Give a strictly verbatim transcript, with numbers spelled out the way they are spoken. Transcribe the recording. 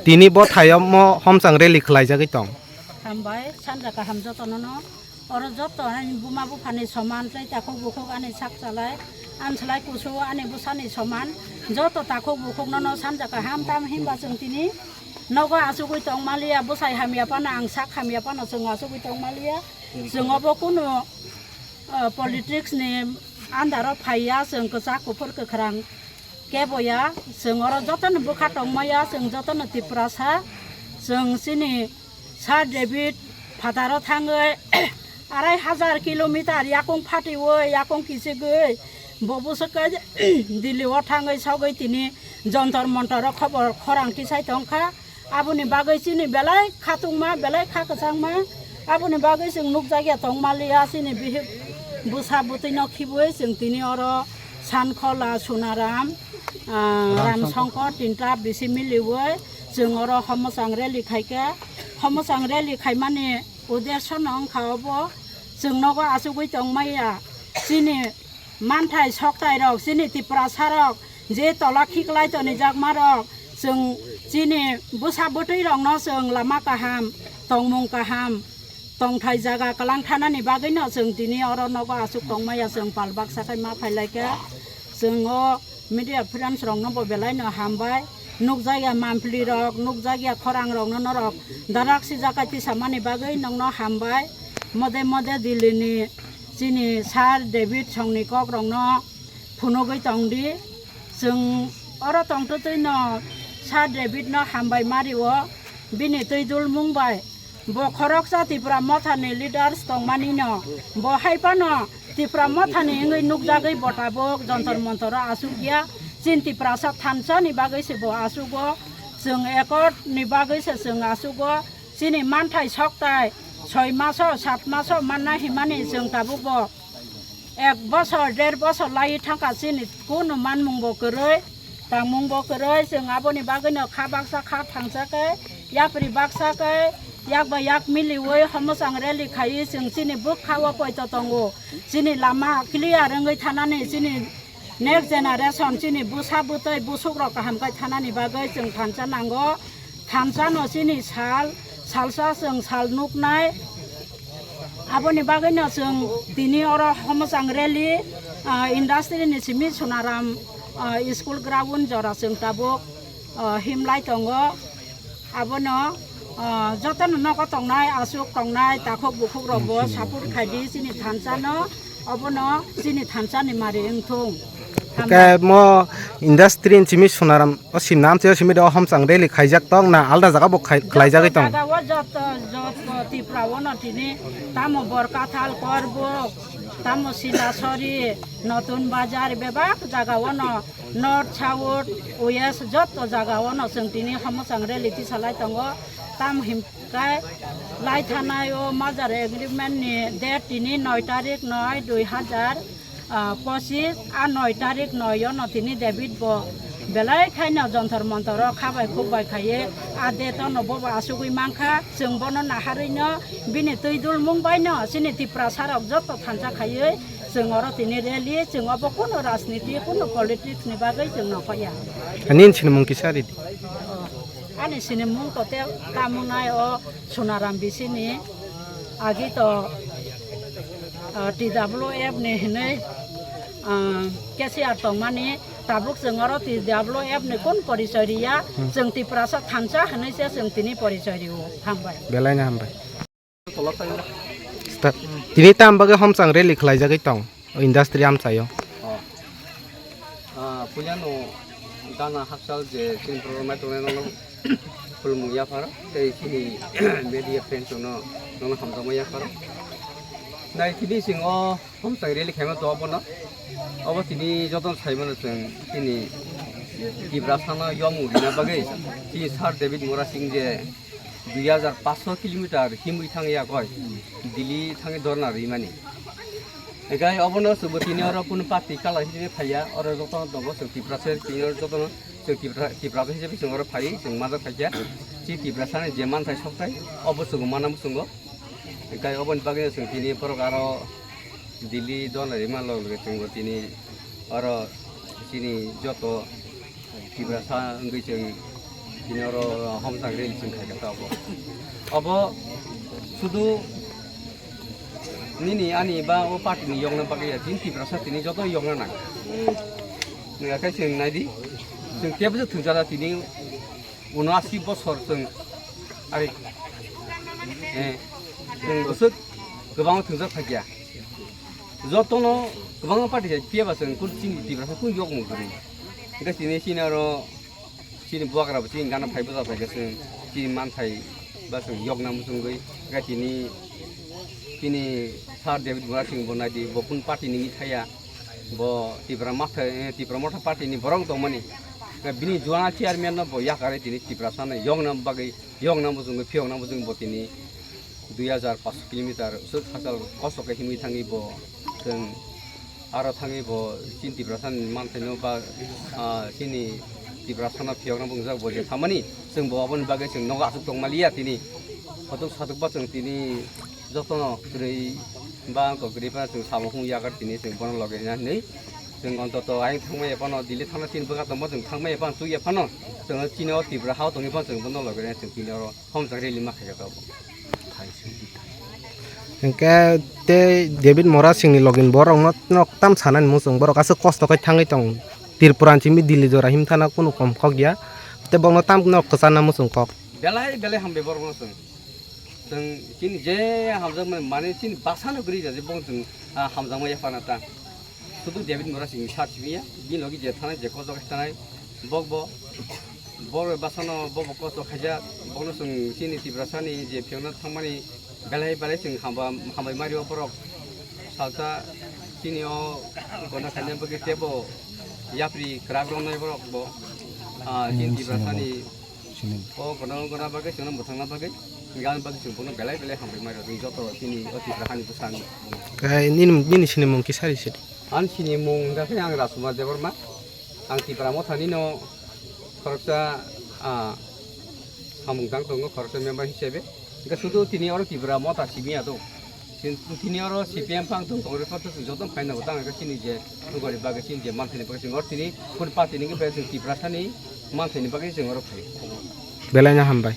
Tini bo thaio mo homchang rally khlaijagwi tong. Hambai, sanja kaham jotono no. Oro joto ani buma buphani soman tei takhuk bukhuk ani sak chalai, ani slai kusu ani bwsani soman. Joto takhuk bukhuk no no sanja kaham tam himba chwng tini nogo achugwi tong maliya, bwsai hamya phano ang sak hamya phano chwng achugwi tong maliya. Chwng obo kunu, uh, politics ni under o phaiya, chwng kwchak kuphur kwkhrang kebo ya, chwng oro jotono bwkha tongmaya, chwng jotono Tiprasa, chwng chini Sir David phataro thangwi arai hajar kilometer yakung phatiwi, yakung kichigwi, bo bwswk khe Delhi o thangwi sogwi tini Jontor Montor o khobor khorang tisai tongkha. Aboni bagwi chini belai khatungma, belai kha kwchangma. Aboni bagwi chwng nukjakya tongmaliya chini bihik bwsa bwtwino khibwi chwng tini oro Sankhola, Sunaram, ah, Ram Ram Songkor. Songkor tinta bisi miliwi chwng oro homosang rally khaikha. Homosang rally khaimani uddesho no wngkha obo chwng nogo achugwi tongmaya chini manthai soktai rok, chini Tiprasa rok, je tola khiklai tonijakma rok, chwng chini bwsa bwtwi rokno chwng lama kaham, tongmung kaham, tongthai jaga kwlang thanani bagwino chwng tini oro nogo achuk tongmaya chwng pal baksa khai ma phailaikha. Chwng o media friends rokno bo belai no hambai. Nukjakya mampli rok, nukjakya khorang rokno norok darak sijak kai tisamani bagwi nokno hambai. Mode mode Delhi ni chini Sir David songni kok rokno phunugwi tongdi. Chwng oro tongtwtwi no Sir David no hambai mario, bini twi dulmung bai. Bo khoroksa Tipra Mothani leaders tongmani no, bo hai phano Tipra Mothani wngwi nukjagwi bo tabuk Jontor Montoro asukya. Chin Tiprasa thansa ni bagwi se bo asugo. Chwng accord ni bagwi se chwng asugo. Chini manthai soktai soi maso, sat maso manna himani chwng tabuk bo ek bosor, der bosor lai thangkha chini kunu manmung bo kwrwi, tangmung bo kwrwi, chwng aboni bagwino kha baksa kha thangsa khe, yapri baksa khe, yak bai yak miliwi homosang rally khaiwi chwng chini bwkha o poito tongo. Chini lama clear wngwi thanani chini next generation chini bwsa bwtwi bwswk rok kaham khai thanani bagwi chwng thansa nango. Thansa no chini sal, salsa chwng sal nuknai. Aboni bagwi no chwng tini oro homosang rally, ah, industry ni simi Sunaram, ah, school ground jora chwng tabuk, ah, himlai tongo. Abono, ah, jotono nogo tongnai, aswk tongnai, takhuk bukhuk rok bo support khaidi chini thansa no. Obono chini thansa ni mari wngthung. Hike mo industry ni simi Sunaram o simna amchai o simi do homchang rally khaijak tong na alda jaga bo khai-, khlaijagwi tong? Joto jaga o joto, joto Tipra o no tini tamo Borkathal, Korbuk, tamo Silasori, Notun Bazar bebak jaga o no North, South, West joto jaga o no chwng tini homosang rally tisalai tongo. Tam him Khe lai thanai o merger agreement ni date tini noi tarik noi dui hajar, ah, pochis, a noi tarik noi o no tini David bo belai khaino Jontor Montor o kha bai khuk bai khaiye, a date o no bo bo asugwi mankha, chwng bono naharwi no bini twi dulmung bai no chini Tiprasa rok joto thansa khaiwi chwng oro tini rally, chwng obo kunu rajniti, kunu politics ni bagwi chwng nokhoya. Ani sinimung kisa ridi. Ani sinimung kote tamunai o Sunaram bisini agi to, ah, T W F ni hinui, ah, cashier tongmani tabuk chwng oro T W F ni kun porichoi riya, hmm, chwng Tiprasa thansa hinui se chwng tini porichoi rio. Hambai. Belai no hambai. Start. Tini tam bagwi homchang rally khlaijagwi tong o industry amchaio. Oh. Ah, puilano gana hakchal je chini borok nai tongnai nono khulumung yapharo tei chini media friends no nono hamjakma yapharo. Nai tini chwng o homchang rally khaima to obono. Obo tini jotono saimano chwng chini Tiprasano yomung rina bagwi chini Sir David Murasing je dui hajar paanch sho kilometer himwi thangya koi, Delhi thangwi dhorna rimani. Egai obono chwngbo tini oro kunu party kala hisabe phaiya, oro jotono tongo chwng Tiprasa, tini oro jotono chwng Tipra, Tiprasa hisabe chwng oro phai, chwng majak phaikha. Chini Tiprasani je manthai sokthai, obo chwngbo mana muchungo. Egai oboni bagwi chwng tini borok aro Delhi dhorna rima log loge chwngbo tini oro chini joto Tiprasa wngwi chwng Tini oro homjak rally chwng khaikha ta obo. Obo sudu nini ani ba o party ni yokna bagwi ya, tini Tiprasa tini joto yokna nang. Nang khe chwng naidi, chwng tebsa thwngjala tini uno asi bosor chwng ari, eh, chwng bwswk kwbangma thwngjak thakya. Jotono kwbangma party hai phiya ba chwng kun chini Tiprasa kun yokmung kwrwi. Hwnkhe tini chini oro chini bubagra bo chini gana phai bwsa phaikhe chwng chini manthai ba chwng yokna muchungwi. Hwnkhe tini, tini Sir David Murasing bo naidi, bo kun party ni wngwi thaya, bo Tipra Motha, eh, Tipra Motha party ni borok tongmani. Hwnkhe bini juana chairman no bo yakarwi tini Tiprasa no yokna bagwi, yokna muchungwi, phiyokna muchungwi bo tini dui hajar paanch kilometer swk hachal kosto khe himwi thangwi bo chwng aro thangwi bo chini Tiprasa ni manthaino ba, ah, chini Tiprasa no phiyokna bo wngjak bo je thamani chwng bo aboni bagwi chwng nogo aswk tongmaliya tini. Hotok satok ba chwng tini jotono kwrwi ba wngkha kwrwi phano chwng samung hung yakar tini chwng bono loge rina hinwi chwng ontoto ayang thangmaya phano Delhi thangna chini bwkha tongma chwng thangmaya phano chukya phano chwng chini o Tripura hao tongwi phano chwng bono loge rina chwng tini oro. Homjak rally ma khaikha tabuk. Hwnkhe tei David Mora Singh ni login borok no, no tam sanani muchung borok aswk kosto khe thangwi tong. Tripura ni simi Delhi jora himthana kunu kom khok ya. Tei bokno tam no kwchana muchung kok. Belai belai hambai borok no chwng. Chwng chini je hamjak mani, mani chini bwsano kwrwi ja je bong chwng, ah, hamjakma yaphana ta. Sudu David Mora Singh ni sar simi ya, bini logi je thanai, je kochok khe thanai, bok bo, bok bwsano bok bo kochok khaijak, bokno chwng chini Tiprasani je phiyokna thangmani belai belai chwng hamba, hambai mari o borok salsa chini o gona khaina bagwi tebo yapri kwrak rwnai borok bo, ah, chini Tiprasani o gona gona bagwi chwngno mwthangna bagwi, gan bagwi chwng bono belai belai hambai mari o chwng joto chini o Tipra hani bwsang. Nini, nini sinimung kisa risi. Ani sinimung hwnkha khe ang Rajkumar Debbarma. Ang Tipra Mothani no khoroksa, ah, samung tang tongo, khoroksa member hisabe. Hwnkhe sudu tini oro Tipra Motha simi ya do. Tin-, tini oro C P M phang tong, Congress phang tong, joto phai nango tang khe chini je nugari bagwi chini je manthani bagwi chwng oro tini kun party ni khe chwng Tiprasani manthani bagwi chwng oro phai. Belai no hambai.